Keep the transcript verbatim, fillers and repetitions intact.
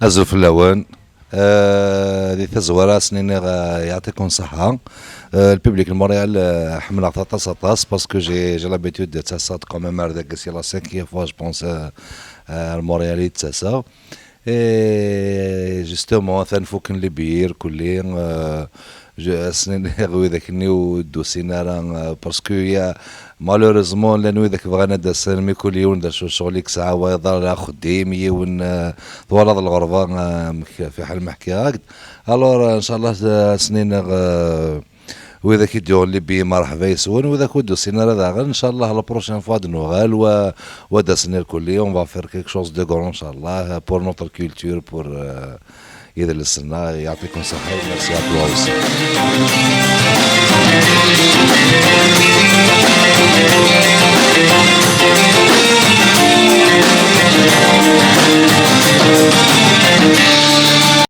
Azul fell-awen. Euh, di tazwara, ad sen-iniɣ, euh, يعطيكم الصحة. Euh, le public n Montréal, euh, ḥemmleɣ-t aṭas, aṭas, parce que j'ai, j'ai l'habitude de ttaseɣ-d quand même ar dagi, c'est la cinquième fois, je pense, euh, euh, ar Montréal i d-ttaseɣ. Et justement, atan fukken les billets irkelli, euh, je, ad sen-iniɣ widak-nni ur d-usin ara, euh, parce que y a, malheureusement, llan widak bɣan ad d-asen, mi kul yiwen d acu ccɣel i yesɛa, wayeḍ ara axeddim, yiwen, euh, twalaḍ lɣerba, euh, amek, fiḥel ma ḥkiɣ-ak-d. Alors, euh, ncallah, euh, ad sen-iniɣ, euh, widak i d-yuɣen les billets, merḥba yes-wen, widak ur d-usin ara daɣen, ncallah, la prochaine fois ad nuɣal, wa, wa d-asen irkelli, on va faire quelque chose de grand, ncallah, pour notre culture, pour, euh, idles-nneɣ. يعطيكم الصحة et merci à toi aussi.